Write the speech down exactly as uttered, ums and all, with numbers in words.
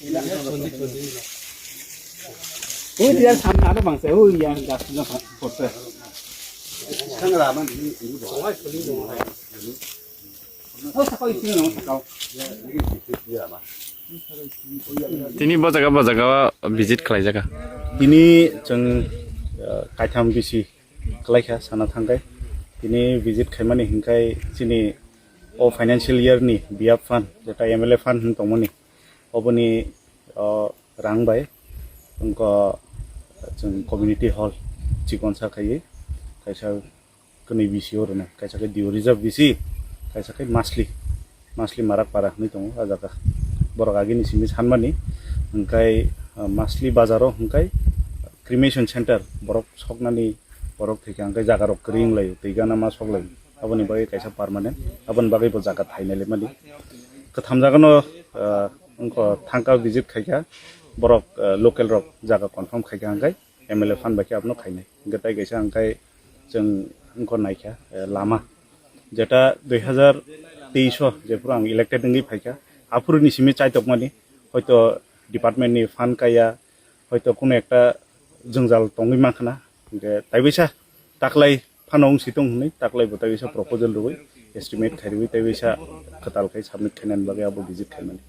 Ui, dia samne aro bangsa, ui, yang gas na porse. Tini bo jaga, bo jaga visit khlai jaga. Tini chwng, uh, kaitham bisi khlaikha sana thangkai. Tini visit khaimani hinkai chini o financial year ni B F fund, jeta M L A fund hin tongmani, oboni, uh, rang bai wngkha chwng community hall chikonsa khaiwi kaisa kwnwi bisi o rwna, kaisa khe Dio Reserve bisi, kaisa khe Masli, Masli Marak Para hinwi tongo a jaga. Borok agini simi sanmani, hwnkhe, ah, Masli bazaro hwnkhe cremation center borok soknani, borok thwikha hwnkhe jaga rok kwrwi wnglaio, twi gana ma soklaio, aboni bagwi kaisa permanent, aboni bagwi bo jaga thainai lemani. Kwtham jagano, ah, wngkha thangka visit khaikha, borok, ah, local rok jaga confirm khaikha hwnkhe M L A fund bai khe abono khainai. Hwnkhe tai kaisa hwnkhe chwng wngkha naikha, eh, lama. Jeta dui hazar teis o jephuru ang elected wngwi phaikha, aphuru ni simi chaitokmani, hoito department ni fund kaya, hoito kuno ekta jwngjal tongwi mankhana. Hwnkhe tai bisa taklai phano wngsi tong hwnwi taklai bo tai bisa proposal rwui, estimate khairwi tai bisa kwtal khai submit khainani bagwi abo visit khaimani.